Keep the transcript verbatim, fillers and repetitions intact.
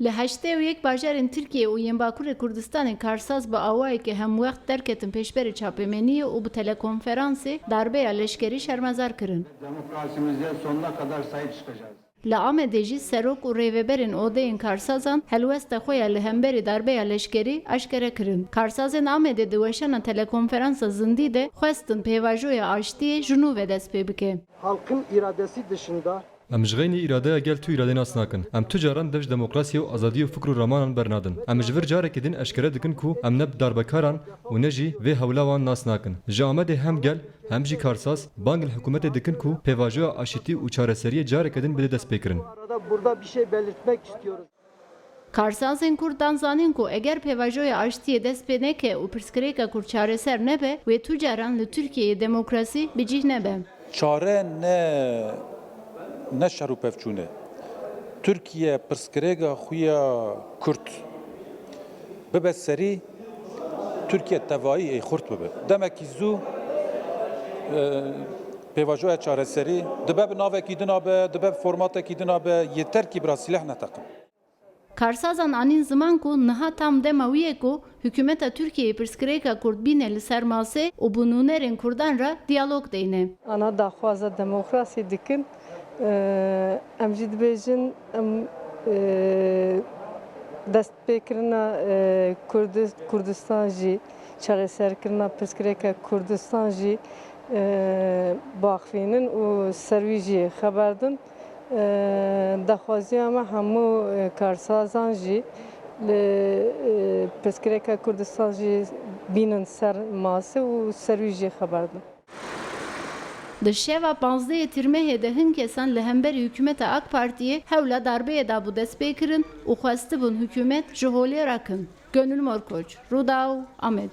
Li heştê û yek bajarên Tirkiyê û yên Bakurê Kurdistanê karsaz bi awayekî hemwext derketin pêşberî çapemeniyê û bi telekonferansê darbeya leşkerî şermezar kirin. Demokrasimizde sonuna kadar sahip çıkacağız. Li Amedê jî serok û rêveberên odeyên karsazan helwesta xwe ya li hemberî darbeya leşkerî aşkere kirin. Karsazên Amedê di weşana telekonferansa zindî de xwestin pêvajoya aştiyê ji nû ve dest pê bike. Halkın iradesi dışında Em ji xeynî îradeya gel tu îradê nas nakin. Em tu caran dev ji demokrasiyê û azadiyê û fikr û ramanan bernadin. Em ji vir carekî din eşkere dikin ku em ne darbekaran û ne jî vê hewla wan nas nakin. Ji Amedê hem gel, hem jî karsaz bang li hikûmetê dikin ku pêvajoya aşitî û çareseriyê careke din bide destpêkirin. Bu arada burada bir şey belirtmek istiyoruz. Karsazên Kurd dan zanîn ku eger pêvajoya aştiyê dest pê neke û pirsgirêka Kurd çareser nebe, wê tu caran li Tirkiyeyê demokrasî bi cih nebe. Çare ne, ne şer û pevçûn e. Tirkiye pirsgirêka xwe ya Kurd bibe serî, Tirkiye tevayî ê xurt bibe. Demekî zû, e, pêvajoya çareserî dibe bi navekî din a be, dibe bi formatekî din a be, yeter ki bira sileh neteqin. Karsazan anîn ziman ku niha tam dema wî ye ku hikûmeta Tirkiyeyê pirsgirêka Kurd bîne li ser masê û bi nûnerên Kurdan re diyalog deyne. Ana daxwaza demokrasî dikin. Eee, em jî dibêjin, em, eee, destpêkirina, eee, Kurdi-, Kurdistan jî, çareserkirina pirsgirêka Kurdistan jî, eee, baxivînin û ser wî jî xeber din. Eee, daxwaziya me hemû, eee, karsazan jî li, eee, pirsgirêka Kurdistan jî bînin ser masê û ser wî jî xeber din. Di şeva panzdehê Tîrmehê de hin kesan li hemberî hikûmeta AK Partiyê hewla darbeyê dabû destpêkirin û xwestibûn hikûmet ji holê rakin. Gönül Morkoç, Rûdaw, Amed.